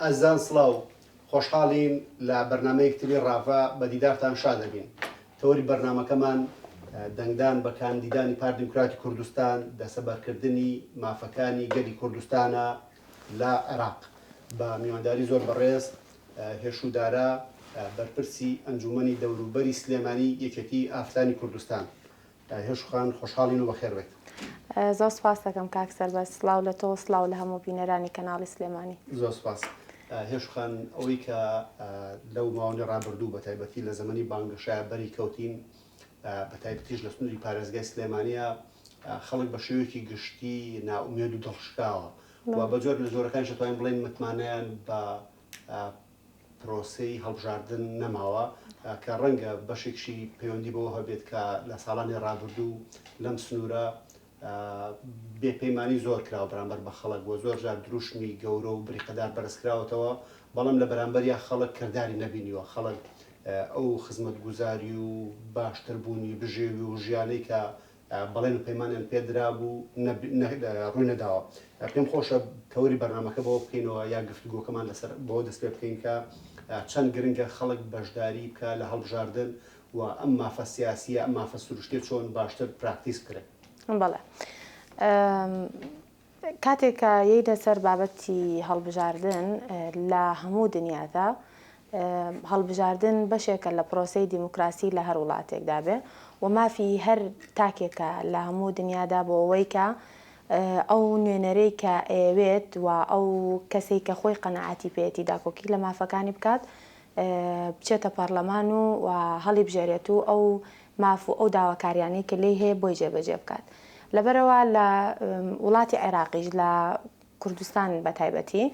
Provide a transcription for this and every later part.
ئازیزان سڵاو، خۆشحاڵین لە بەرنامەیەک تری ڕاڤە بە دیدارتان شاد دەبین. تەوەری بەرنامەکەمان دەنگدان بە کاندیدانی پارتی دیموکراتی کوردستان، دەسەبەرکردنی مافەکانی گەلی کوردستانە لە عێراق. بە میوانداری زۆر بەڕێز هێشوو دارا بەرپرسی ئەنجوومەنی دەوروبەری سلێمانی یەکێتی ئافرەتانی کوردستان. هێشو خان خۆشحاڵین و بەخێر بێیت. زۆر سوپاست دەکەم کاک سەربەست، سڵاو لە تۆ و سڵاو لە هەموو بینەرانی کەناڵی سلێمانی. زۆر سوپاس. هێشو خان ئەوەی کە لەو ماوەی ڕابردوو بە تایبەتی لە زەمەنی بانگەشەیا بەری کەوتین بە تایبەتیش لە سنووری پارێزگای سلێمانیە خەڵک بە شێوەیەکی گشتی نائومێد و دڵشکاوە و بە جۆر لە جۆرەکانیش دەتوانین بڵێین متمانەیان بە پرۆسەی هەڵبژاردن نەماوە کە ڕەنگە بەشێکشی پەیوەندی بەوە هەبێت کە لە ساڵانی ڕابردوو لەم سنوورە بێ پەیمانی زۆر کراوە بەرامبەر بە خەڵک و زۆر جار دروشمی گەورە و بریقەدار بەرزکراوەتەوە بەڵام لە بەرامبەریا خەڵک کرداری نەبینیوە خەڵک ئەو خزمەتگوزاری و باشتربوونی بژێوی و ژیانەی کە بەڵێن و پەیمانیان پێ درابوو ڕووی نەداوە. پێم خۆشە تەوەری بەرنامەکە بەوە بکەینەوە یا گفتوگۆکەمان لەسەر بەوە دەست پێ بکەین کە چەند گرنگە خەڵک بەشداری بکا لە هەڵبژاردن و ئەم مافە سیاسییە، ئەم مافە سروشتییە چۆن باشتر پراکتیز بکرێت. بەڵێ. کاتێک کە یەینە سەر بابەتی هەڵبژاردن لە هەموو دنیادا هەڵبژاردن بەشێکە لە پرۆسەی دیموکراسی لە هەر وڵاتێکدا بێ و مافی هەر تاکێکە لە هەموو دنیادا بۆ ئەوەی کە ئەو نوێنەرەی کە ئەیەوێت و ئەو کەسەی کە خۆی قەناعەتی پێیەتی داکۆکی لە مافەکانی بکات بچێتە پەڕلەمان و هەڵیبژێرێت و ئەو ماف و ئەو داواکاریانەی کە لێی هەیە بۆی جێبەجێ بکات. لەبەرئەوە لە وڵاتی عێراقیش لە کوردستان بە تایبەتی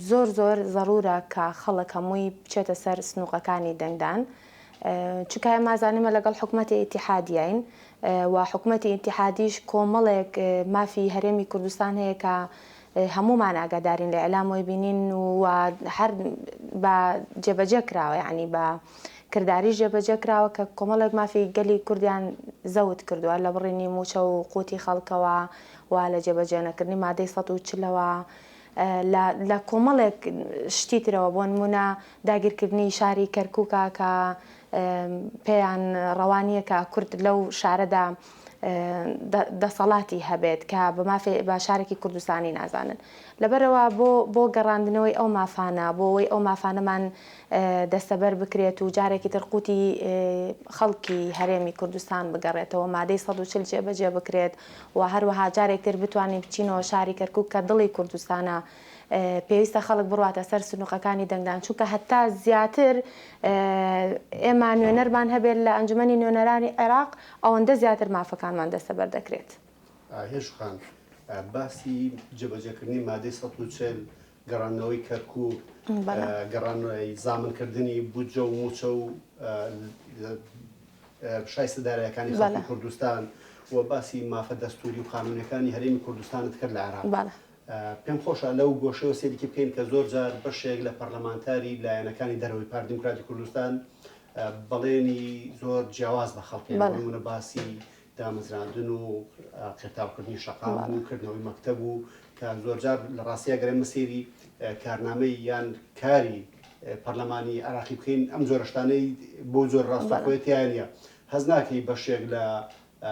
زۆر زۆر زەڕورە کە خەڵک هەمووی بچێتە سەر سنوقەکانی دەنگدان چونکە ئێمە زانیمە لەگەڵ حکومەتی ئیتیحادیین و حکومەتی ئیتیحادیش کۆمەڵێک مافی هەرێمی کوردستان هەیە کە هەموومان ئاگادارین لە ئیعلامەوەی بینین و هەر بە جێبەجێ کراوە یعنی بە کرداریش جێبەجێ کراوە کە کۆمەڵێک مافی گەلی کوردیان زەوت کردووە لە بڕینی مووچە و قوتی خەڵکەوە و لە جێبەجێنەکردنی مادەی 140 ەوە لە لە کۆمەڵێک شتی ترەوە بۆ نموونە داگیرکردنی شاری کەرکووکە کە پێیان ڕەوا نییە کە کورد لەو شارەدا دەسەڵاتی هەبێت کە بە مافێ بە شارێکی کوردستانی نازانن. لەبەرئەوە بۆ بۆ گەڕاندنەوەی ئەو مافانە، بۆ ئەوەی ئەو مافانەمان دەستەبەر بکرێت و جارێکی تر قوتی خەڵکی هەرێمی کوردستان بگەڕێتەوە، مادەی 140 جێبەجێ بکرێت و هەروەها جارێک تر بتوانین بچینەوە شاری کەرکوک کە دڵی کوردستانە، پێویستە خەڵک بڕواتە سەر سنوقەکانی دەنگدان، چونکە هەتا زیاتر ئێمە نوێنەرمان هەبێت لە ئەنجومەنی نوێنەرانی عێراق ئەوەندە زیاتر مافەکانمان دەستەبەر دەکرێت. هێشو خان، باسی جێبەجێکردنی مادەی 140، گەڕاندنەوەی کەرکوک، گەڕانەوەی زامنکردنی بودجە و مووچە و شایستە دارایەکانی خەڵکی کوردستان و باسی مافە دەستووری و قانوونیەکانی هەرێمی کوردستانت کرد لە عێراق. پێم خۆشە لەو گۆشەوە سەیرێکی بکەین کە زۆر جار بەشێک لە پەرلەمانتاری لایەنەکانی دەرەوەی پارتی دیموکراتی کوردستان بەڵێنی زۆر جیاواز بە خەڵکیان بۆ نموونە باسی دامەزراندن و قیرتاوکردنی شەقام و کردنەوەی مەکتەب و کە زۆرجار لە ڕاستیا گەر ئێمە سەیری کارنامەی یان کاری پەرلەمانی عێراقی بکەین ئەم جۆرە شتانەی بۆ جۆر ڕاستەوخۆیە تیا نییە هەست ناکەی بەشێک لە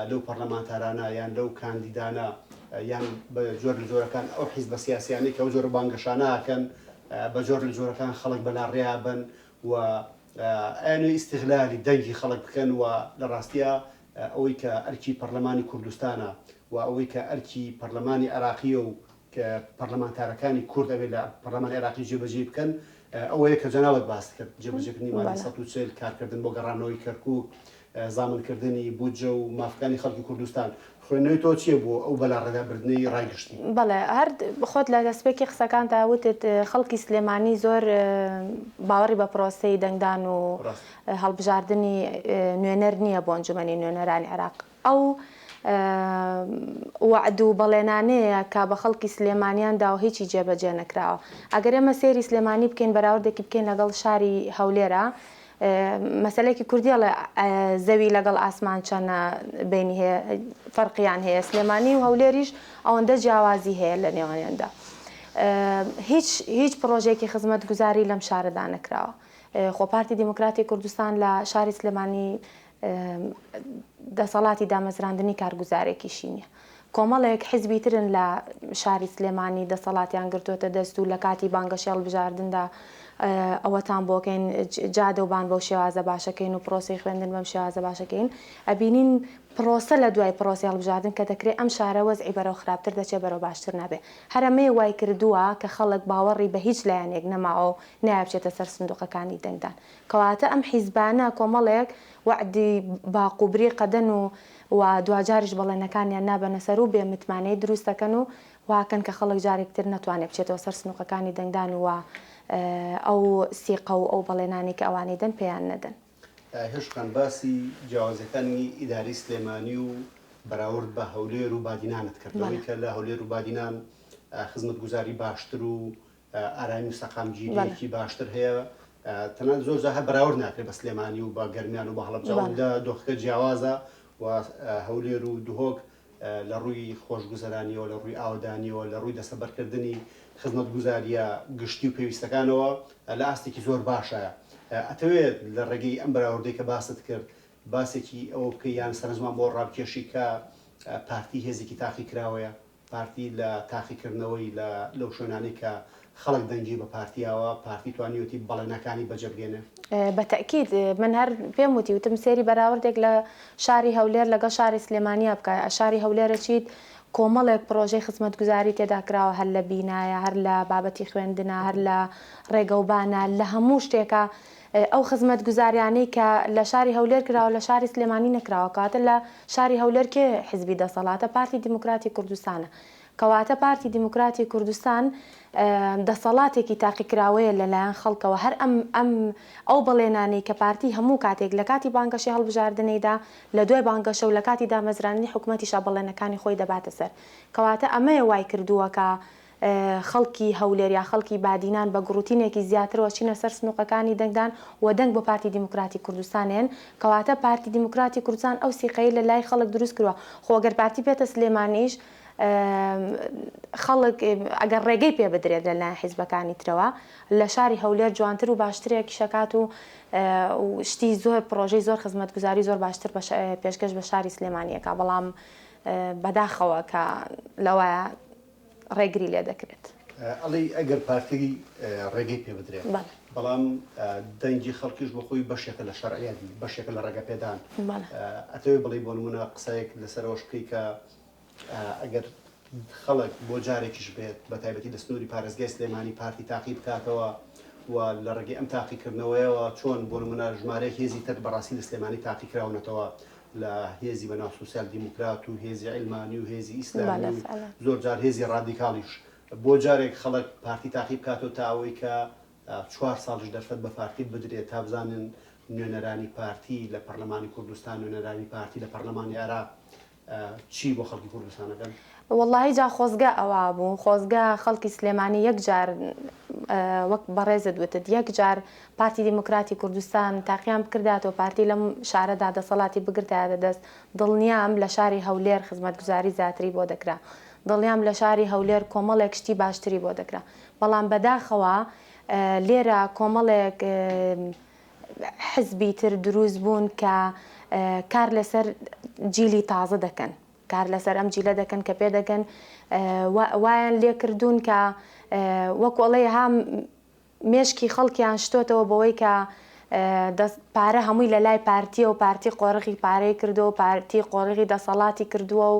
لەو پەرلەمانتارانە یان لەو کاندیدانە یان بە جۆر لە جۆرەکان ئەو حیزبە سیاسیانەی کە ئەو جۆرە بانگەشانە ئەکەن بە جۆر لە جۆرەکان خەڵک بەلاڕێیا بەن و ئەیانەوێ ئیستغلالی دەنگی خەڵک بکەن و لە ڕاستیا ئەوەی کە ئەرکی پەرلەمانی کوردستانە و ئەوەی کە ئەرکی پەرلەمانی عێراقییە و کە پەرلەمانتارەکانی کورد ئەبێ لە پەرلەمانی عێراقی جێبەجێی بکەن ئەوەیە کە جەنابت باست کرد جێبەجێکردنی مادەی 140 کارکردن بۆ گەڕانەوەی کەرکوک زامنکردنی بودجە و مافەکانی خەڵکی کوردستان خوێندنەوەی تۆ چییە بۆ ئەو بەلاڕێدابردنەی ڕای گشتی؟ بەڵێ هەر خۆت لە دەستپێکی قسەکانتا وتت خەڵکی سلێمانی زۆر باوەڕی بە پرۆسەی دەنگدان و هەڵبژاردنی نوێنەر نییە بۆ ئەنجومەنی نوێنەرانی عێراق. ئەو وەعد و بەڵێنانەیە کە بە خەڵکی سلێمانیان داوە هیچی جێبەجێ نەکراوە. ئەگەر ئێمە سەیری سلێمانی بکەین بەراوردێکی بکەین لەگەڵ شاری هەولێرا مەسەلەیەکی کوردی ئەڵێ زەوی لەگەڵ ئاسمان چەنە بەینی هەیە فەرقیان هەیە سلێمانی و هەولێریش ئەوەندە جیاوازی هەیە لە نێوانیاندا. هیچ هیچ پڕۆژەیەکی خزمەتگوزاری لەم شارەدا نەکراوە. خۆ پارتی دیموکراتی کوردستان لە شاری سلێمانی دەسەڵاتی دامەزراندنی کارگوزارێکیشی نییە. کۆمەڵێک حیزبی ترن لە شاری سلێمانی دەسەڵاتیان گرتووەتە دەست و لە کاتی بانگەشەی هەڵبژاردندا ئەوەتان بۆکەین جادە و بان بەو شێوازە باشەکەین و پرۆسەی خوێندن بەم شێوازە باشەکەین ئەبینین پرۆسە لە دوای پرۆسەی هەڵبژاردن کە دەکرێ ئەم شارە وەزعی بەرەو خراپتر دەچێ بەرەو باشتر نابێ هەر ئەمەیە وای کردووە کە خەڵک باوەڕی بە هیچ لایەنێک نەماوە و نایە بچێتە سەر سندوقەکانی دەنگدان کەواتە ئەم حیزبانە کۆمەڵێک وەعدی باق و بریقە دەن و و دواجاریش بەڵێنەکانیان نابەنە سەر و بێ متمانەیی دروست دەکەن و واکەن کە خەڵک جارێک تر نەتوانێ بچێتەوە سەر سنوقەکانی دەنگدان و ئەو سیقە و ئەو بەڵێنانەی کە ئەوانی دەن پێیان نەدەن. هێشخان باسی جیاوازیەکانی ئیدارەی سلێمانی و بەراورد بە هەولێر و بادینانت کرد لەوەی کە لە هەولێر و بادینان خزمەتگوزاری باشتر و ئارامی و سەقامگیرییەکی باشتر هەیە، تەنانەت زۆر جار هەر بەراورد ناکرێت بە سلێمانی و بە گەرمیان و بە هەڵەبجە، ئەوەندە دۆخەکە جیاوازە و هەولێر و دهۆک لە ڕووی خۆشگوزەرانیەوە، لە ڕووی ئاوەدانیەوە، لە ڕووی دەستەبەرکردنی خزمەتگوزارییە گشتی و پێویستەکانەوە لە ئاستێکی زۆر باشایە. ئەتەوێت لە ڕێگەی ئەم بەراوردەی کە باست کرد باسێکی ئەوە بکەی یان سەرنجمان بۆ ڕابکێشی کە پارتی هێزێکی تاقیکراوەیە؟ پارتی لە تاقیکردنەوەی لە لەو شوێنانەی کە خەڵک دەنگی بە پارتی یاوە، پارتی توانیویەتی بەڵێنەکانی بەجێ بگەێنێ؟ بە تەئکید، من هەر پێم وتی، وتم سەیری بەراوردێک لە شاری هەولێر لەگەڵ شاری سلێمانیا بکە، شاری هەولێر ئەچیت کۆمەڵێک پڕۆژەی خزمەتگوزاری تێدا کراوە هەر لە بینایە، هەر لە بابەتی خوێندنە، هەر لە ڕێگەوبانە، لە هەموو شتێکا ئەو خزمەتگوزاریانەی کە لە شاری هەولێر کراوە لە شاری سلێمانی نەکراوە، کەواتە لە شاری هەولێر کێ حزبی دەسەڵاتە؟ پارتی دیموکراتی کوردستانە. کەواتە پارتی دیموکراتی کوردستان دەسەڵاتێکی تاقیکراوەیە لەلایەن خەڵکەوە، هەر ئەم ئەم ئەو بەڵێنانەی کە پارتی هەموو کاتێک لە کاتی بانگەشەی هەڵبژاردنەیدا لە دوای بانگەشە و لە کاتی دامەزراندنی حکومەتیشا بەڵێنەکانی خۆی دەباتە سەر. کەواتە ئەمەیە وای کردووە کە خەڵکی هەولێر یا خەڵکی بادینان بە گڕوتینێکی زیاترەوە چینە سەر سنوقەکانی دەنگدان و دەنگ بۆ پارتی دیموکراتی کوردستان ئێن، کەواتە پارتی دیموکراتی کوردستان ئەو سیقەی لە لای خەڵک دروست کردوە، خۆ گەر پارتی بێتە سلێمانیش خەڵک ئەگەر ڕێگەی پێ بدرێت لە لایەن حیزبەکانی ترەوە لە شاری هەولێر جوانتر و باشترێکیش ئەکات و شتی زۆر پڕۆژەی زۆر خزمەتگوزاری زۆر باشتر پێشکەش بە شاری سلێمانی ئەکا، بەڵام بەداخەوە کە لەوە ڕێگری لێ دەکرێت. ئەڵێی ئەگەر پارتی ڕێگەی پێ بدرێت، بەڵام دەنگی خەڵکیش بۆ خۆی بەشێکە لە شەرعیەت، بەشێکە لە ڕێگەپێدان. ئەتەوێ بڵێی بۆ نموونە قسەیەک لەسەر ئەوەش بکەی کە ئەگەر خەڵک بۆ جارێکیش بێت بە تایبەتی لە سنووری پارێزگای سلێمانی پارتی تاقی بکاتەوە و لە ڕێگەی ئەم تاقیکردنەوەیەوە چۆن بۆ نموونە ژمارەیەک هێزی تر بەڕاستی لە سلێمانی تاقیکراونەتەوە لە هێزی بەناو سوسیال دیموکرات و هێزی عیلمانی و هێزی ئیسلامی و زۆر جار هێزی ڕادیکاڵیش بۆ جارێک خەڵک پارتی تاقی بکاتەوە تا ئەوەی کە چوار ساڵیش دەرفەت بە پارتی بدرێت تا بزانن نوێنەرانی پارتی لە پەرلەمانی کوردستان نوێنەرانی پارتی لە پەرلەمانی عێراق چی بۆ خەڵکی کوردستان ئەکەن؟ وەڵاهی جا خۆزگە ئەوا بوو خۆزگە خەڵکی سلێمانی یەک جار وەک بەڕێزت وتت یەک جار پارتی دیموکراتی کوردستان تاقیان بکرداتەوە پارتی لەم شارەدا دەسەڵاتی بگرتایەتە دەست دڵنیام لە شاری هەولێر خزمەتگوزاری زیاتری بۆ دەکرا دڵنیام لە شاری هەولێر کۆمەڵێک شتی باشتری بۆ دەکرا بەڵام بەداخەوە لێرە کۆمەڵێک حزبی تر دروست بوون کە کار لەسەر جیلی تازە دەکەن کار لەسەر ئەم جیلە دەکەن کە پێدەگەن وایان لێکردوون کە وەکو ئەڵێ ها مێشکی خەڵکیان شتۆتەوە بەوەی کە دەست پارە هەمووی لە لای پارتیە و پارتی قۆرغی پارەی کردووە و پارتی قۆرغی دەسەڵاتی کردووە و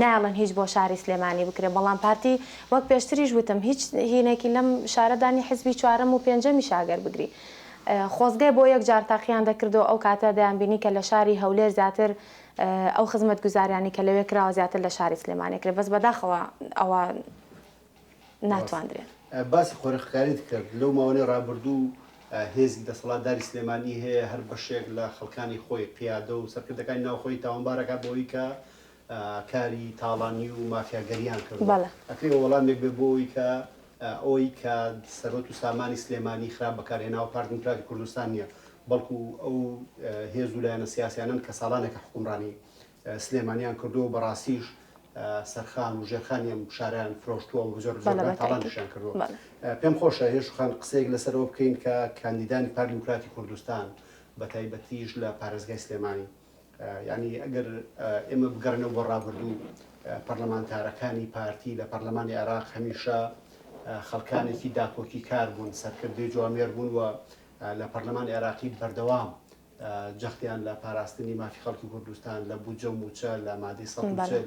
نایەڵن هیچ بۆ شاری سلێمانی بکرێ بەڵام پارتی وەک پێشتریش وتم هیچ هینێکی لەم شارەدا نیە حزبی چوارەم و پێنجەمیش ئەگەر بگری خۆزگە بۆ یەک جار تاقیان دەکردەوە ئەو کاتە دەیانبینی کە لە شاری هەولێر زیاتر ئەو خزمەتگوزاریانەی کە لەوێ کراوە زیاتر لە شاری سلێمانی کرێ بەس بەداخەوە ئەوە ناتواندرێت. باسی قۆرخکاریت کرد، لەو ماوەنەی ڕابردوو هێزی دەسەڵاتداری سلێمانی هەیە هەر بەشێک لە خەڵکانی خۆی، قیادە و سەرکردەکانی ناوخۆی تاوانبار ئەکات بەوەی کە کاری تاڵانی و مافیاگەریان کردووە. ئەکرێ وەڵامێک بێت بۆ ئەوەی کە ئەوەی کە سەروەت و سامانی سلێمانی خراپ بەکارهێناوە پارتی دیموکراتی کوردستان نییە، بەڵکو ئەو هێز و لایەنە سیاسیانەن کە ساڵانێکە حوکمڕانی سلێمانیان کردووە و بەڕاستیش. سەرخان و ژێرخانی ئەم شارەیان فرۆشتووە و زۆر زۆر تاڵانیشیان کردووە. پێم خۆشە هێشو خان قسەیەک لەسەرەوە بکەین کە کاندیدانی پارتی دیموکراتی کوردستان بە تایبەتیش لە پارێزگای سلێمانی یانی ئەگەر ئێمە بگەڕێنەوە بۆ ڕابردوو پەرلەمانتارەکانی پارتی لە پەرلەمانی عێراق هەمیشە خەڵکانێکی داکۆکی کار بوون، سەرکردەی جوامێر بوون و لە پەرلەمانی عێراقی بەردەوام جەختیان لە پاراستنی مافی خەڵکی کوردستان، لە بودجە و مووچە، لە مادەی 140،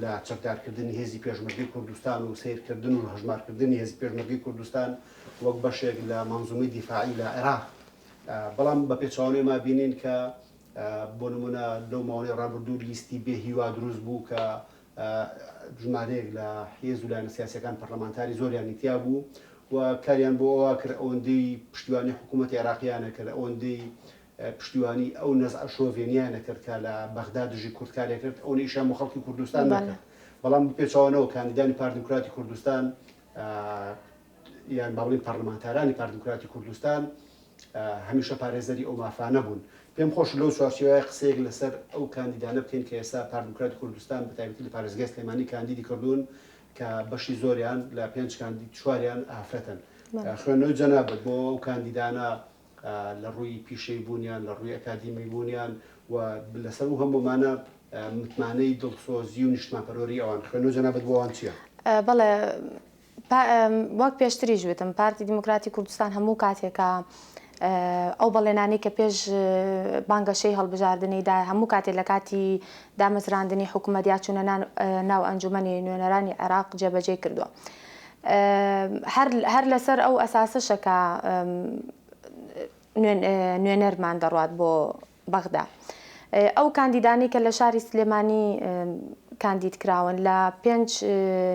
لە چەکدارکردنی هێزی پێشمەرگەی کوردستان و سەیرکردن و هەژمارکردنی هێزی پێشمەرگەی کوردستان وەک بەشێک لە مەنزومەی دیفاعی لە عێراق. بەڵام بە پێچەوانەوە ئێمە بینین کە بۆ نمونە لەو ماوەی ڕابردوو لیستی بێ هیوا دروست بوو کە ژمارەیەک لە هێز و لایەنە سیاسیەکان پەرلەمانتاری زۆریانی تیا بوو و کاریان بۆ ئەوە کرد ئەوەندەی پشتیوانی حکوومەتی عێراقیانە کرد ئەوەندەی پشتیوانی ئەو نەزعە شۆڤێنیانە کرد کە لە بەغدا دژی کورد کارێ کرد ئەو ئیشیان بۆ خەڵکی کوردستان نەکرد. بەڵام پێچەوانەوە کاندیدانی پارتی دیموکراتی کوردستان یان با بڵێین پەرلەمانتارانی پارتی دیموکراتی کوردستان هەمیشە پارێزەری ئەو مافانە بوون. پێم خۆشە لەو چوارچێوەیە قسەیەک لەسەر ئەو کاندیدانە بکەین کە ئێستا پارتی دیموکراتی کوردستان بە تایبەتی لە پارێزگای سلێمانی کاندیدی کردوون کە بەشی زۆریان لە پێنج کاندید چواریان ئافرەتن. خوێندنەوەی جەنابت بۆ ئەو کاندیدانە لە ڕووی پیشەی بوونیان، لە ڕووی ئەکادیمی بوونیان و لەسەر ئەو هەموومانە متمانەی دڵسۆزی و نیشتمانپەروەری ئەوان، خوێندنەوەی جەنابت بۆ ئەوان چییە؟ بەڵێ وەک پێشتریش وتم پارتی دیموکراتی کوردستان هەموو کاتێکە ئەو بەڵێنانەی کە پێش بانگەشەی هەڵبژاردنی دا هەموو کاتێک لە کاتی دامەزراندنی حکوومەت یا چوونە ناو ئەنجومەنی نوێنەرانی عێراق جێبەجێ کردووە. هەر لەسەر ئەو ئەساسەشە کە نوێنەرمان دەڕوات بۆ بەغدا. ئەو کاندیدانەی کە لە شاری سلێمانی کاندید کراون لە پێنج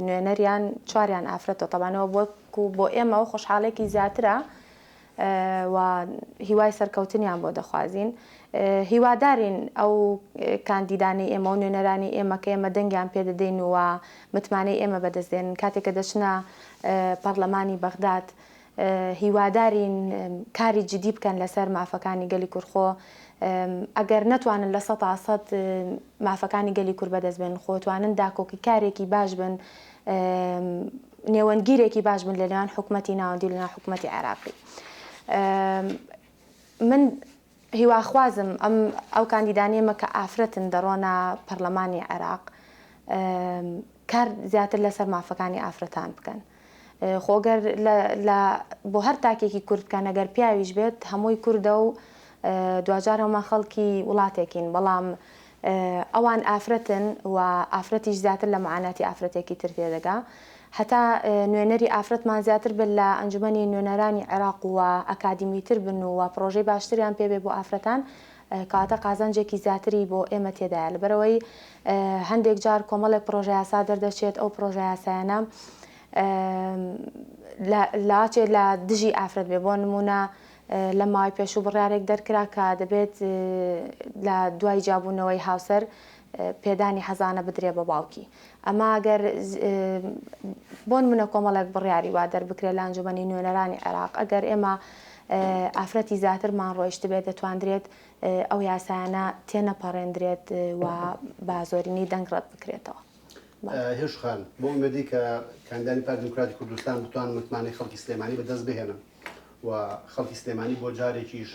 نوێنەریان چواریان ئافرەتە تەبانەوە وەکو بۆ ئێمە خۆشحاڵێکی زیاترە و هیوای سەرکەوتنیان بۆ دەخوازین. هیوادارین ئەو کاندیدانەی ئێمە و نوێنەرانی ئێمە کە ئێمە دەنگیان پێدەدەین و متمانەی ئێمە بەدەست دێنن کاتێک کە دەچنە پەڕلەمانی بەغداد هیوادارین کاری جدی بکەن لەسەر مافەکانی گەلی کورد خۆ ئەگەر نەتوانن 100% مافەکانی گەلی کورد بەدەست بێنن خۆ توانن داکۆکی کارێکی باش بن نێوەندگیرێکی باش بن لە نێوان حکومەتی ناوەندی و لەناو حکومەتی عێراقی. من هیواخوازم ئەم ئەو کاندیدانەی ئێمە کە ئافرەتن دەڕۆنە پەرلەمانی عێراق کار زیاتر لەسەر مافەکانی ئافرەتان بکەن. خۆ گەر لە بۆ هەر تاکێکی کورد بکەن ئەگەر پیاویش بێت هەمووی کوردە و دواجار هەموومان خەڵکی وڵاتێکین بەڵام ئەوان ئافرەتن و ئافرەتیش زیاتر لە معاناتی ئافرەتێکی تر تێدەگا. هەتا نوێنەری ئافرەتمان زیاتر بن لە ئەنجومەنی نوێنەرانی عێراق و ئەکادیمیتر بن و پڕۆژەی باشتریان پێ بێ بۆ ئافرەتان کەواتە قازانجێکی زیاتری بۆ ئێمە تێدایە لەبەرئەوەی هەندێک جار کۆمەڵێک پڕۆژە یاسا دەردەچێت ئەو پڕۆژە یاسایانە لاچێت لە دژی ئافرەت بێ بۆ نمونە لە ماوەی پێشوو بڕیارێک دەرکرا کە دەبێت لە دوای جیابوونەوەی هاوسەر پێدانی حەزانە بدرێ بە باوکی. ئەمە گەر بۆ نمونە کۆمەڵێک بڕیاری وا دەربکرێت لە ئەنجومەنی نوێنەرانی عێراق ئەگەر ئێمە ئافرەتی زیاترمان ڕۆیشتبێت دەتواندرێت ئەو یاسایانە تێنەپەڕێندرێت و بە زۆرینەی دەنگ ڕەت بکرێتەوە. هێش خان، بۆ ئومێدی کە کاندیدانی پارتی دیموکراتی کوردستان بتوانن متمانەی خەڵکی سلێمانی بەدەست بهێنن و خەڵکی سلێمانی بۆ جارێکیش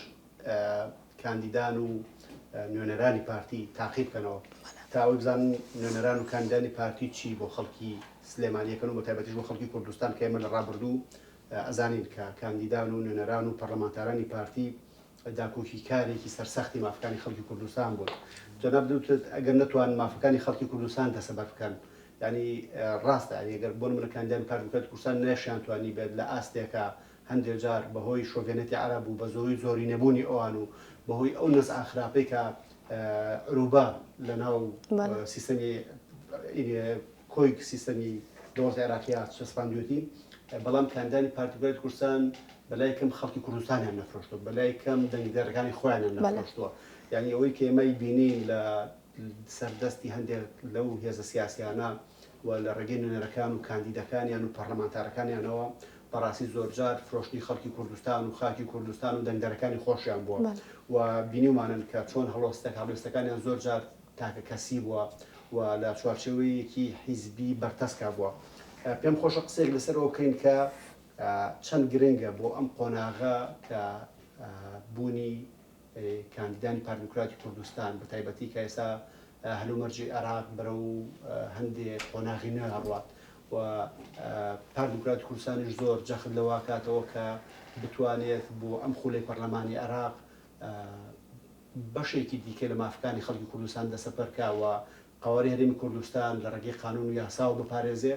کاندیدان و نوێنەرانی پارتی تاقی بکەنەوە تا ئەوەی بزانن نوێنەران و کاندیدانی پارتی چی بۆ خەڵکی سلێمانیەکەن و بە تایبەتیش بۆ خەڵکی کوردستان کە ئێمە لە ڕابردوو ئەزانین کە کاندیدان و نوێنەران و پەرلەمانتارانی پارتی داکۆکی کارێکی سەرسەختی مافەکانی خەڵکی کوردستان بوون. جەناب دوتت ئەگەر نەتوانن مافەکانی خەڵکی کوردستان دەسەبەر بکەن یانی ڕاستە یانی ئەگەر بۆ نمونە کاندیدانی پارتی دیموکراتی کوردستان نەشیان توانی بێت لە ئاستێکا هەندێ جار بەهۆی شۆڤێنێتی عەرەب و بەزۆی زۆری نەبوونی ئەوان و بەهۆی ئەو نەزعە خراپەی کە عروبە لەناو سیستەمی کۆی سیستەمی دەوڵەتی عێراقیا چەسپاندوێتی، بەڵام کاندیدانی پارتی دیموکراتی کوردستان بەلای کەم خەڵکی کوردستانیان نەفرۆشتووە، بەلای کەم دەنگدەرەکانی خۆیانیان نەفرۆشتووە. یانی ئەوەی کە ئێمەی بینین لە سەر دەستی هەندێک لەو هێزە سیاسیانە و لە ڕێگەی نوێنەرەکان و کاندیدەکانیان و پەرلەمانتارەکانیانەوە بەڕاستی زۆرجار فرۆشتنی خەڵکی کوردستان و خاکی کوردستان و دەنگدەرەکانی خۆشیان بووە و بینیومانن کە چۆن هەڵوێستەکانیان زۆرجار تاکە کەسی بووە و. و لە چوارچێوەیەکی حیزبی بەرتەسکا بووە. پێم خۆشە قسەیەک لەسەر ئەوە بکەین کە چەند گرنگە بۆ ئەم قۆناغە کە بوونی کاندیدانی پارتی دیموکراتی کوردستان بە تایبەتی کە ئێستا هەلومەرجی عێراق بەرەو هەندێ قۆناغی نوێ ئەڕوات و پارتی دیموکراتی کوردستانیش زۆر جەخت لەوە کاتەوە کە بتوانێت بۆ ئەم خولەی پەرلەمانی عێراق بەشێکی دیکە لە مافەکانی خەڵکی کوردستان دەسەپەر کا و قەوارەی هەرێمی کوردستان لە ڕێگەی قانون و یاساوە بپارێزێ.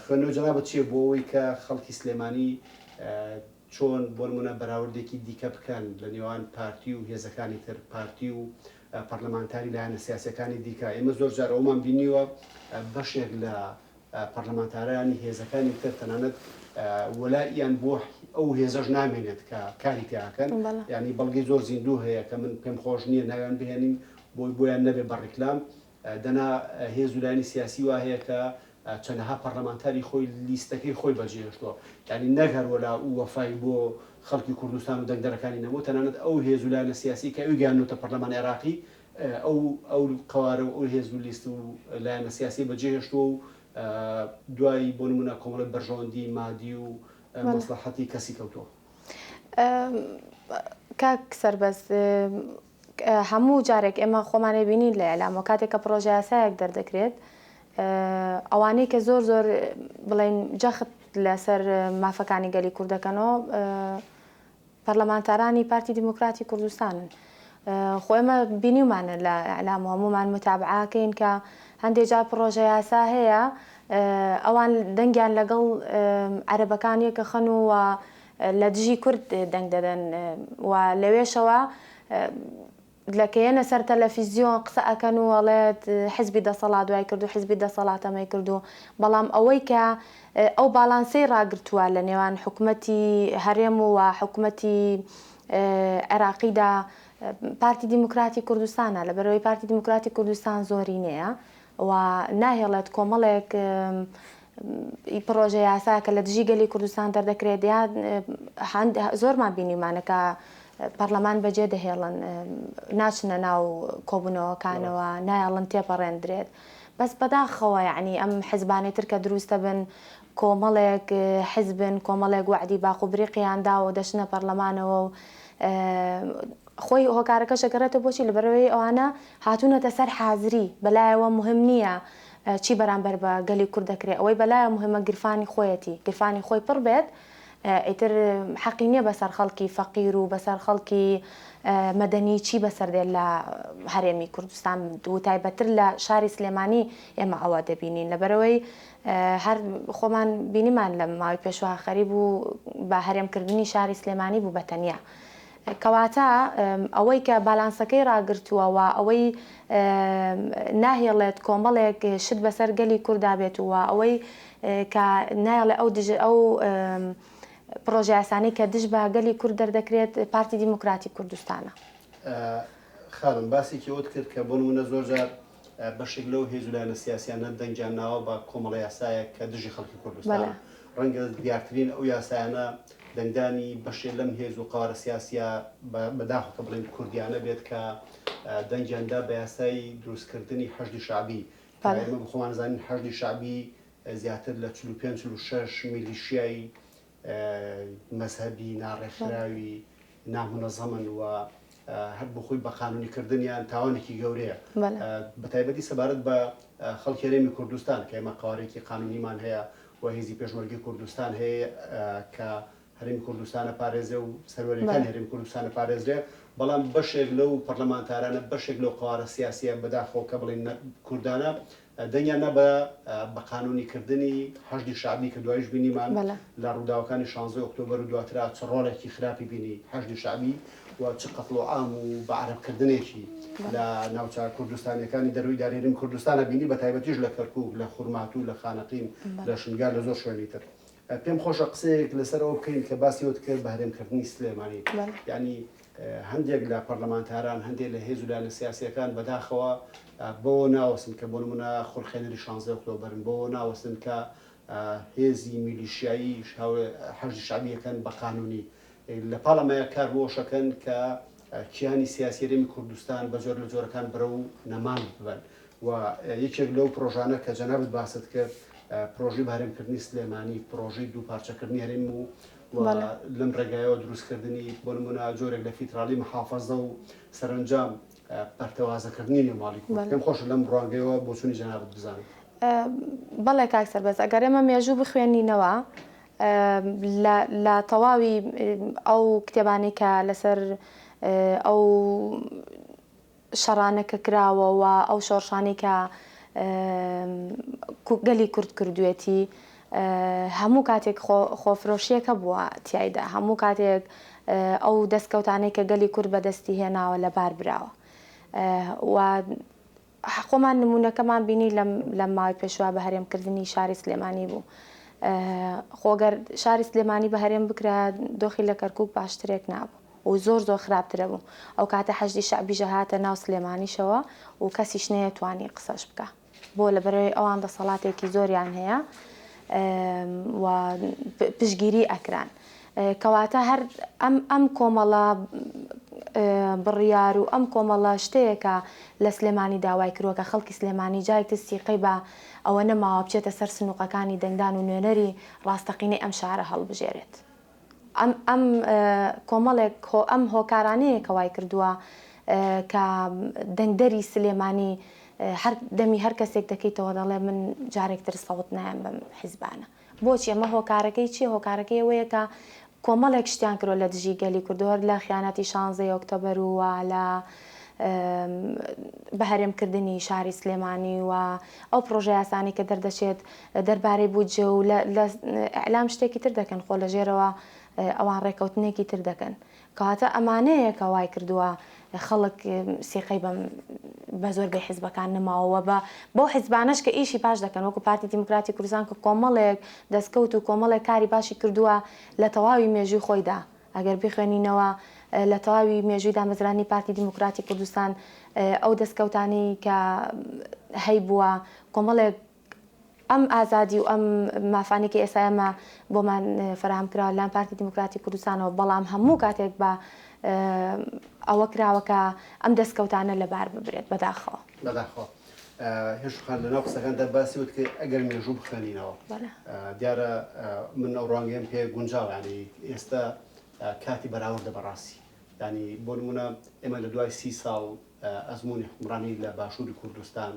خوێندنەوەی جەنابت چییە بۆ ئەوەی کە خەڵکی سلێمانی چۆن بۆ نموونە بەراوردێکی دیکە بکەن لە نێوان پارتی و هێزەکانی تر، پارتی و پەرلەمانتاری لایەنە سیاسییەکانی دیکە؟ ئێمە زۆر جار ئەوەمان بینیوە بەشێک لە پەرلەمانتارانی هێزەکانی تر تەنانەت وەلائیان بۆ ئەو هێزەش نامێنێت کە کاری تیاکەن، یانی بەڵگەی زۆر زیندوو هەیە کە من پێم خۆش نییە ناویان بهێنین بۆی بۆیان نەبێ بە ڕیکلام، دەنا هێز و لایەنی سیاسی وا هەیە کە چەنەها پەرلەمانتاری خۆی لیستەکەی خۆی بەجێهێشتووە، یانی نەک هەر وەلا و وەفای بۆ خەڵکی کوردستان و دەنگدەرەکانی نەبوو، تەنانەت ئەو هێز و لایەنە سیاسی کە ئەوی گەیاندۆتە پەرلەمانی عێراقی ئەو ئەو قەوارە و ئەو هێز و لیست و لایەنە سیاسیە بەجێهێشتووە و دوای بۆ نمونە کۆمەڵێک بەرژەوەندی مادی و مەسڵەحەتی کەسی کەوتووە. کاک سەربەست هەموو جارێک ئێمە خۆمان ئەیبینین لە ئیعلامەوە کاتێک کە پڕۆژە یاسایەک دەردەکرێت ئەوانەی کە زۆر زۆر بڵێن جەخت لەسەر مافەکانی گەلی کورد دەکەنەوە پەرلەمانتارانی پارتی دیموکراتی کوردستانن. خۆ ئێمە بینیومانە لە ئیعلام و هەموومان متابعەکەین کە هەندێک جار پڕۆژە یاسا هەیە ئەوان دەنگیان لەگەڵ عەرەبەکان یەکەخەن و لە دژی کورد دەنگ دەدەن و لەوێشەوە لە کە یەنە سەر تەلەفیزیۆن قسە ئەکەن و ئەڵێت حزبی دەسەڵات وای کرد و حزبی دەسەڵات ئەمەی کرد و بەڵام ئەوەی کە ئەو باڵانسەی ڕاگرتووە لە نێوان حکومەتی هەرێم و حکومەتی عێراقیدا پارتی دیموکراتی کوردستانە لەبەرئەوەی پارتی دیموکراتی کوردستان زۆرینەیە و ناهێڵێت کۆمەڵێک پڕۆژە یاسا کە لە دژی گەلی کوردستان دەردەکرێت یا زۆرمان بینیمانە کە پەرلەمان بەجێ دەهێڵن ناچنە ناو کۆبوونەوەکانەوە نایەڵن تێپەڕێندرێت بەس بەداخەوە یعنی ئەم حزبانەی تر کە دروستە بن کۆمەڵێک حزبن کۆمەڵێک وەعدی باق و بریقیان داوە و دەچنە پەرلەمانەوە و خۆی هۆکارەکەش ئەگەڕێتەوە بۆچی لەبەرئەوەی ئەوانە هاتوونەتە سەر حازری بەلایەوە موهم نییە چی بەرامبەر بە گەلی کورد دەکرێت ئەوەی بەلایەوە موهمە گرفانی خۆیەتی گرفانی خۆی پڕ بێت ئیتر حەقی نییە بەسەر خەڵکی فەقیر و بەسەر خەڵکی مەدەنی چی بەسەر دێت لە هەرێمی کوردستان و تایبەتتر لە شاری سلێمانی ئێمە ئەوە دەبینین لەبەرئەوەی هەر خۆمان بینیمان لە ماوەی پێشوە خەریک بوو بە هەرێمکردنی شاری سلێمانی بوو بە تەنیا. کەواتە ئەوەی کە بالانسەکەی ڕاگرتووە و ئەوەی ناهێڵێت کۆمەڵێک شت بەسەر گەلی کوردا بێت و ئەوەی کە نایەڵێ ئەو دژ ئەو پڕۆژەیاسانەی کە دژ بە گەلی کورد دەردەکرێت پارتی دیموکراتی کوردستانە. خانم باسێکی ئەوەت کرد کە بۆ نموونە زۆر جار بەشێک لەو هێز و لایەنە سیاسیانە دەنگیان ناوە بە کۆمەڵە یاسایەک کە دژی خەڵکی کوردستانە. ڕەنگە دیارترین ئەو یاسایانە دەنگدانی بەشێ لەم هێز و قەوارە سیاسیە بەداخەوە کە بڵێین کوردیانە بێت کە دەنگیان دا بە یاسای دروستکردنی حەشدی شەعبی کە ئێمە بەخۆمان زانین حەشدی شەعبی زیاتر لە 45 46 میلیشیای مەزهەبی ناڕێکخراوی نامونەزەمن و هەر بۆ خۆی بە قانونی کردنیان تاوانێکی گەورەیە بەتایبەتی سەبارەت بە خەڵکی هەرێمی کوردستان کە ئێمە قەوارێکی قانونیمان هەیە و هێزی پێشمەرگەی کوردستان هەیە کە هەرێمی کوردستانە پارێزێ و سەروەریەکانی هەرێمی کوردستانە پارێزرێ بەڵام بەشێک لەو پەرلەمانتارانە بەشێک لەو قەوارە سیاسیە بەداخەوە کە بڵێن کوردانە دەنگیان نا بە بە قانونی کردنی حەشدی شەعبی کە دوایش بینیمان لە ڕووداوەکانی شانزەی ئۆکتۆبەر و دواترا چ ڕۆڵێکی خراپی بینی حەشدی شەعبی و چ قەتڵ و عام و بە عەرەب کردنێکی لە ناوچە کوردستانیەکانی دەروی دارێریم کوردستانە بینی بە تایبەتیش لە کەرکوک لە خورماتوو لە خانەقین لە شنگال لە زۆر شوێنی تر. پێم خۆشە قسەیەک لەسەر ئەوە بکەین کە باسی ئەوت کرد بە هەرێمکردنی سلێمانی یعنی هەندێک لە پەرلەمانتاران هەندێک لە هێز و لایەنە سیاسیەکان بەداخەوە بەوە ناوەستن کە بۆ نمونە خولقێنەری شانزەی ئۆکتۆبەرن بەوە ناوەستن کە هێزی میلیشیایی حەشدی شەعبیەکەن بە قانونی لە پاڵ ئەمەیە کار بۆ ئەوەشەکەن کە کیانی سیاسی هەرێمی کوردستان بە جۆر لە جۆرەکان بەرەو نەمان ببەن. و یەکێک لەو پرۆژانە کە جەنابت باست کرد پرۆژەی بەهەرێمکردنی سلێمانی، پرۆژەی دووپارچەکردنی هەرێم و و لەم ڕێگایەوە دروستکردنی بۆ نمونە جۆرێک لە فیدراڵی محافەزە و سەرەنجام پەرتەوازەکردنی نێو ماڵی کورد. پێم خۆشە لەم ڕوانگەیەوە بۆچوونی جەنابت بزانم. بەڵێ کاک سەربەست، ئەگەر ئێمە مێژوو بخوێنینەوە لە لە تەواوی ئەو کتێبانەی کە لەسەر ئەو شەڕانە کە کراوە و ئەو شۆڕشانەی کە گەلی کورد کردوێتی هەموو کاتێک خۆفرۆشیەک هەبووە تیایدا، هەموو کاتێک ئەو دەستکەوتانەی کە گەلی کورد بەدەستی هێناوە لەبار براوە و خۆمان نموونەکەمان بینی لەم لەم ماوەی پێشوە بە هەرێم کردنی شاری سلێمانی بوو. خۆ گەر شاری سلێمانی بە هەرێم بکرایە دۆخی لە کەرکووک باشترێک نابوو و زۆر زۆر خراپترە بوو. ئەو کاتە حەشدی شەعبیش هاتە ناو سلێمانیشەوە و کەسیش نەیەتوانی قسەش بکا. بۆ لەبەرئەوەی ئەوان دەسەڵاتێکی زۆریان هەیە و پشتگیری ئەکران. کەواتە هەر ئەم ئەم کۆمەڵە بڕیار و ئەم کۆمەڵە شتەیە کە لە سلێمانی داوای کرووە کە خەڵکی سلێمانی جارێک تر سیقەی بە ئەوە نەماوە بچێتە سەر سنووقەکانی دەنگدان و نوێنەری ڕاستەقینەی ئەم شارە هەڵبژێرێت. ئەم ئەم کۆمەڵێک هۆ ئەم هۆکارانەیە کە وای کردووە کە دەنگدەری سلێمانی هەر دەمی هەر کەسێک دەکەیتەوە دەڵێ من جارێک تر سەوت نایەم بەم حیزبانە. بۆچی ئەمە هۆکارەکەی چیە؟ هۆکارەکەی ئەوەیە کە کۆمەڵێک شتیان کردوە لە دژی گەلی کورد هەر لە خیانەتی شانزەی ئۆکتۆبەر و لە بەهەرێم کردنی شاری سلێمانی و ئەو پڕۆژە یاسانەی کە دەردەچێت دەربارەی بودجە و لە ئیعلام شتێکی تر دەکەن خۆ لە ژێرەوە ئەوان ڕێکەوتنێکی تر دەکەن. کەواتە ئەمانەیە کە وای کردووە خەڵک سیقەی بەم بە زۆربەی حیزبەکان نەماوە و بە بەو حیزبانەش کە ئیشی باش دەکەن وەکو پارتی دیموکراتی کوردستان کە کۆمەڵێک دەستکەوت و کۆمەڵێک کاری باشی کردووە لە تەواوی مێژووی خۆیدا ئەگەر بیخوێنینەوە لە تەواوی مێژووی دامەزرانی پارتی دیموکراتی کوردستان ئەو دەستکەوتانەی کە هەیبووە کۆمەڵێک ئەم ئازادی و ئەم مافانەی کە ئێستا ئێمە بۆمان فەراهەم کراوە لەلایەن پارتی دیموکراتی کوردستانەوە، بەڵام هەموو کاتێک بە ئەوە کراوە کە ئەم دەستکەوتانە لەبار ببرێت، بەداخەوە. بەداخەوە. هێشو خان لەناو قسەکاندا باسی وت کە ئەگەر مێژوو بخوێنینەوە دیارە من ئەو ڕوانگەیەم پێ گونجاوە، یانی ئێستا کاتی بەراوردە بەڕاستی، یانی بۆ نموونە ئێمە لە دوای 30 ساڵ ئەزموونی حوکمڕانی لە باشووری کوردستان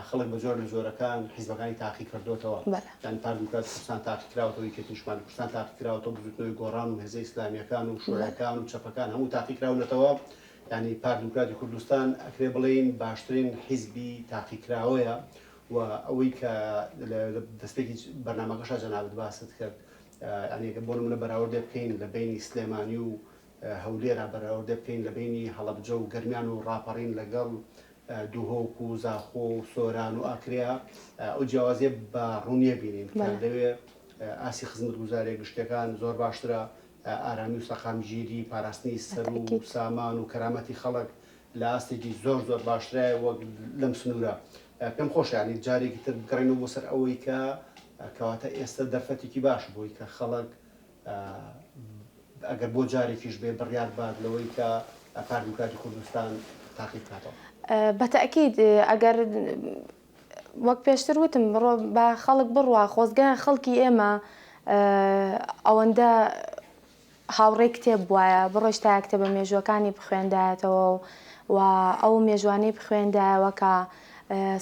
خەڵک بە جۆر لە جۆرەکان حیزبەکانی تاقی کردۆتەوە یانی پارتی دیموکراتی کوردستان تاقی کراوەتەوە یەکێتی نیشتمانی کوردستان تاقی کراوەتەوە بزوتنەوەی گۆڕان و هێزە ئیسلامیەکان و شوعیەکان و چەپەکان هەموو تاقی کراونەتەوە یانی پارتی دیموکراتی کوردستان ئەکرێ بڵێین باشترین حیزبی تاقی کراوەیە و ئەوەی کە لە دەستپێکی بەرنامەکەشا جەنابت باست کرد یانی بۆ نمونە بەراوردێ بکەین لە بەینی سلێمانی و هەولێرا بەراوردێ بکەین لە بەینی هەڵەبجە و گەرمیان و ڕاپەڕین لەگەڵ دهۆک و زاخۆ و سۆران و ئاکرێ ئەو جیاوازیە بە ڕوونیە بینین کە لەوێ ئاستی خزمەتگوزاریە گشتیەکان زۆر باشترە، ئارامی و سەقامگیری، پاراستنی سەر و سامان و کەرامەتی خەڵک لە ئاستێکی زۆر زۆر باشترایە وەک لەم سنوورە. پێم خۆشە یانی جارێکی تر بگەڕێینەوە بۆ سەر ئەوەی کە کەواتە ئێستا دەرفەتێکی باش بۆی کە خەڵک ئەگەر بۆ جارێکیش بێ بڕیار بات لەوەی کە پارتی دیموکراتی کوردستان تاقی بکاتەوە. بە تەئکید ئەگەر وەک پێشتر وتم بڕۆ با خەڵک بڕوا خۆزگە خەڵکی ئێمە ئەوەندە هاوڕێی کتێب بوایە بڕۆیشتایە کتێبە مێژووەکانی بخوێندایەتەوە و ئەو مێژوانەی بخوێندایەوە کە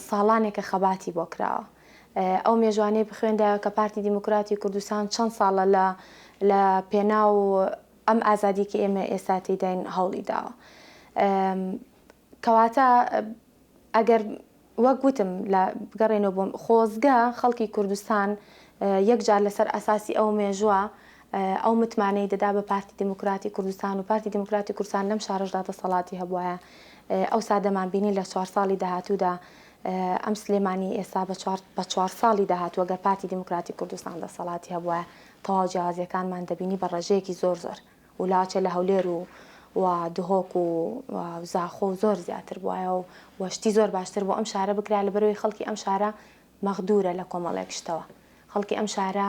ساڵانێکە خەباتی بۆ کراوە. ئەو مێژوانەی بخوێندایەوە کە پارتی دیموکراتی کوردستان چەند ساڵە لە لە پێناو ئەم ئازادی کە ئێمە ئێستا تێیداین هەوڵی داوە. کەواتە ئەگەر وەک وتم لە بگەڕێنەوە بۆم خۆزگە خەڵکی کوردستان یەکجار لەسەر ئەساسی ئەو مێژووە ئەو متمانەی دەدا بە پارتی دیموکراتی کوردستان و پارتی دیموکراتی کوردستان لەم شارەشدا دەسەڵاتی هەبوایە ئەوسا دەمانبینی لە چوار ساڵی داهاتوودا ئەم سلێمانی ئێستا بە چوار بە چوار ساڵی داهاتوو ئەگەر پارتی دیموکراتی کوردستان دەسەڵاتی هەبوایە تەواو جیاوازیەکانمان دەبینی بە ڕێژەیەکی زۆر زۆر و لاچێ لە هەولێر و و دهۆک و زاخۆ و زۆر زیاتر بوایە و و شتی زۆر باشتر بۆ ئەم شارە بکرا لەبەرئەوەی خەڵکی ئەم شارە مەغدورە لە کۆمەڵێک شتەوە خەڵکی ئەم شارە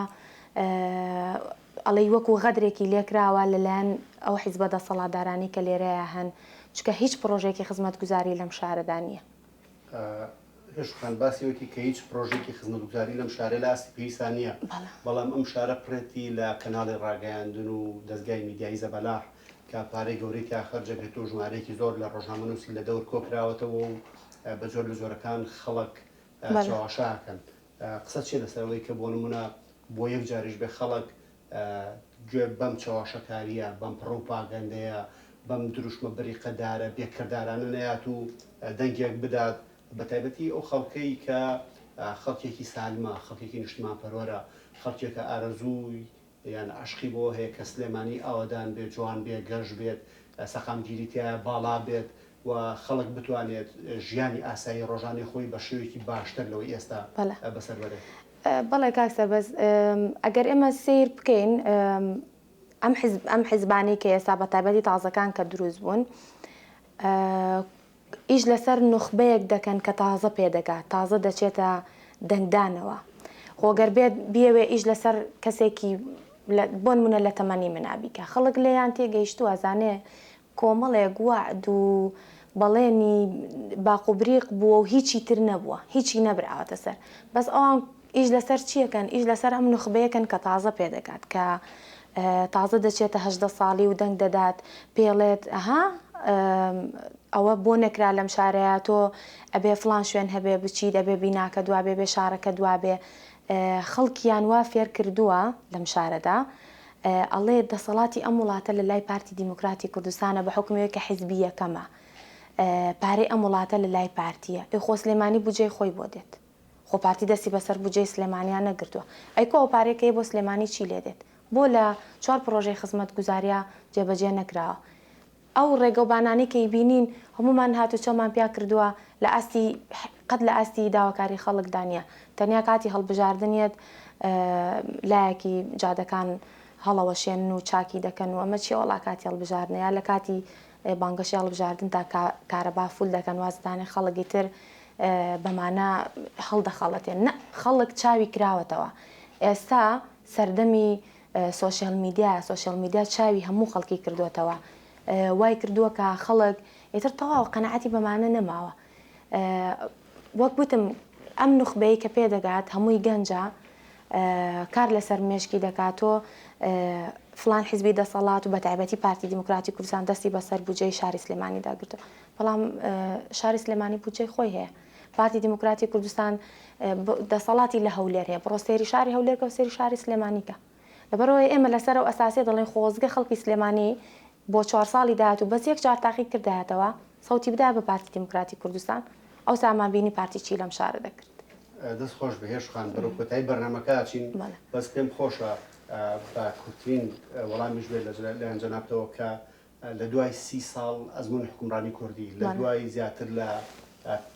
ئەڵێی وەکو غەدرێکی لێکراوە لەلایەن ئەو حیزبە دەسەڵاتدارانەی کە لێرەیا هەن چونکە هیچ پڕۆژەیەکی خزمەتگوزاری لەم شارەدا نییە. هێشوخان باسی ئەوەی کرد کە هیچ پرۆژەیەکی خزمەتگوزاری لەم شارە لە ئاستی پێویستا نییە، بەڵام ئەم شارە پڕێتی لە کەناڵی ڕاگەیاندن و دەزگای میدیایی زەبەلاح کە پارەی گەورەی تیا خەرج دەکرێت و ژمارەیەکی زۆر لە ڕۆژنامەنووسی لە دەور کۆکراوەتەوە و بە جۆر لە جۆرەکان خەڵک چەواشە ئەکەن. قسەت چییە لەسەر ئەوەی کە بۆ نموونە بۆ یەک جاریش بێ خەڵک گوێ بەم چەواشەکارییە، بەم پڕوپاگەندەیە، بەم دروشمە بریقەدارە بێ کردارانە نەیات و دەنگێک بدات، بەتایبەتی ئەو خەڵکەی کە خەڵکێکی سالمە، خەڵکێکی نیشتمانپەروەرە، خەڵکێکە ئارەزووی یان عەشقی بەوە هەیە کە سلێمانی ئاوەدان بێت، جوان بێت، گەش بێت، سەقامگیری تیایا باڵا بێت و خەڵک بتوانێت ژیانی ئاسایی ڕۆژانەی خۆی بە شێوەیەکی باشتر لەوەی ئێستا بەسەر بەرێت. بەڵێ کاک سەربەست، ئەگەر ئێمە سەیر بکەین ئەم حزب ئەم حزبانەی کە ئێستا بە تایبەتی تازەکان کە دروست بوون ئیش لەسەر نوخبەیەک دەکەن کە تازە پێدەگات، تازە دەچێتە دەنگدانەوە. خۆ گەر بێت بیەوێ ئیش لەسەر کەسێکی بۆنمونە لە تەمەنی منا بیکا، خەڵک لێیان تێگەیشتووە ئەزانێ کۆمەڵێک وەعد و بەڵێنی باق و بریق بووە و هیچی تر نەبووە، هیچی نەبراوەتە سەر. بەس ئەوان ئیش لەسەر چیەکەن؟ ئیش لەسەر ئەم نوخبەیەکەن کە تازە پێدەگات، کە تازە دەچێتە 18 ساڵی و دەنگ دەدات، پێڵێت ئەها ئەوە بۆ نەکرا لەم شارەیە، تۆ ئەبێ فڵان شوێن هەبێ بچیت، ئەبێ بیناکە دوابێ، بێ شارەکە دوابێ. خەڵکیان وا فێر کردووە لەم شارەدا، ئەڵێ دەسەڵاتی ئەم وڵاتە لە لای پارتی دیموکراتی کوردستانە بە حوکمی ئەوەی کە حیزبی یەکەمە، پارەی ئەم وڵاتە لە لای پارتییە. ئێ خۆ سلێمانی بودجەی خۆی بۆ دێت. خۆ پارتی دەستی بەسەر بودجەی سلێمانیا نەگرتووە. ئەی کو ئەو پارەی کە یە بۆ سلێمانی چی لێ دێت؟ بۆ لە چوار پڕۆژەی خزمەتگوزاریا جێبەجێ نەکراوە؟ ئەو ڕێگەوبانانەی کە ئیبینین هەموومان هاتوچۆمان پیا کردووە لە ئاستی قەت لە ئاستی داواکاری خەڵکدا نییە. تەنیا کاتی هەڵبژاردن یەت لایەکی جادەکان هەڵەوەشێنن و چاکی دەکەن و ئەمە چیە وەڵا کاتی هەڵبژاردنە یا لە کاتی بانگەشەی هەڵبژاردندا کارەبا فول دەکەن وازدانێ خەڵک ئیتر بەمانە هەڵدەخەڵەتێن نە خەڵک چاوی کراوەتەوە ئێستا سەردەمی سۆشیال میدیایە سۆشیال میدیا چاوی هەموو خەڵکی کردوێتەوە وای کردووە کە خەڵک ئیتر تەواو قەنەعەتی بەمانە نەماوە وەک وتم ئەم نوخبەی کە پێدەگات هەمووی گەنجە کار لەسەر مێشکی دەکات تۆ فلان حزبی دەسەڵات و بەتایبەتی پارتی دیموکراتی کوردستان دەستی بەسەر بودجەی شاری سلێمانیدا گرتووە بەڵام شاری سلێمانی بودجەی خۆی هەیە پارتی دیموکراتی کوردستان دەسەڵاتی لە هەولێر هەیە بڕۆ سێری شاری هەولێر کە و سێری شاری سلێمانی کە لەبەرئەوەی ئێمە لەسەر ئەو ئەساسەی دەڵێین خۆزگە خەڵکی سلێمانی بۆ چوار ساڵی داهاتوو بەس یەک جار تاقی کردایەتەوە سەوتی بدایە بە پارتی دیموکراتی کوردستان ئەوسا مان بینی پارتی چی لەم شارە دەکرد. دەست خۆش بێ هێشو خان بەرەو کۆتایی بەرنامەکە ئەچین بەس پێم خۆشە بە کورتترین وەڵامیش بێت لە لایەن جەنابتەوە کە لە دوای سی ساڵ ئەزموونی حوکمڕانی کوردی، لە دوای زیاتر لە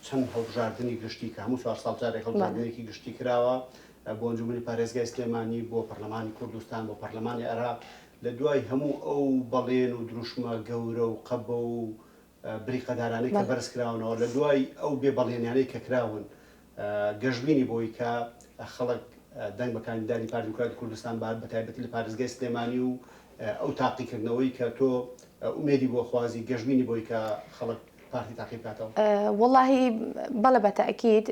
چەند هەڵبژاردنی گشتی کە هەموو چوار ساڵ جارێک هەڵبژاردنێکی گشتی کراوە بۆ ئەنجومەنی پارێزگای سلێمانی، بۆ پەرلەمانی کوردستان، بۆ پەرلەمانی عێراق، لە دوای هەموو ئەو بەڵێن و دروشمە گەورە و قەبە و بریقەدارانەی کە بەرز کراونەوە، لە دوای ئەو بێ بەڵێنیانەی کە کراون، گەشبینی بۆی کە خەڵک دەنگ بە کاندیدانی پارتی دیموکراتی کوردستان بات بە تایبەتی لە پارێزگای سلێمانی و ئەو تاقیکردنەوەی کە تۆ ئومێدی بۆ خوازی گەشبینی بۆی کە خەڵک پارتی تاقی بکاتەوە؟ وەڵاهی بەڵێ بە تەئکید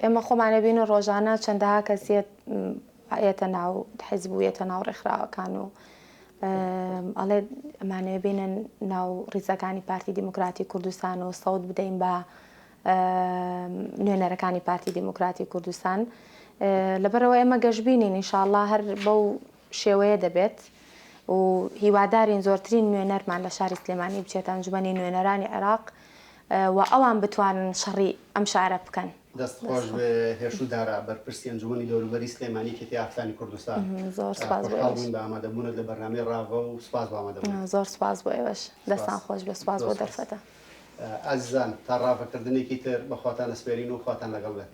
ئێمە خۆمان ئەبینین ڕۆژانە چەندەها کەس یەت یەتە ناو حیزب و یەتە ناو ڕێکخراوەکان و ئەڵێ ئەمانەوێ بێنە ناو ڕیزەکانی پارتی دیموکراتی کوردستان و سەوت بدەین بە نوێنەرەکانی پارتی دیموکراتی کوردستان لەبەرەوە ئێمە گەشببینین ئینشاءاللە هەر بەو شێوەیە دەبێت و هیوادارین زۆرترین نوێنەرمان لە شاری سلێمانی بچێتە ئەنجومەنی نوێنەرانی عێراق و ئەوان بتوانن شەڕی ئەم شارە بکەن. دەست خۆش بێ هێشوو دارا بەرپرسی ئەنجومەنی دەوروبەری سلێمانی یەکێتی ئافرەتانی کوردستان. زۆر سپاس بۆ خۆشحاڵ بووین بە ئامادەبوونت لە بەرنامەی ڕاڤە و سپاس بۆ ئامادەبوونت. زۆر سپاس بۆ ئێوەش. دەستان خۆش بێ سپاس بۆ دەرفەتە. ئازیزان تا ڕاڤەکردنێکی تر بە خواتان ئەسپێرین و خواتان لەگەڵ بێت.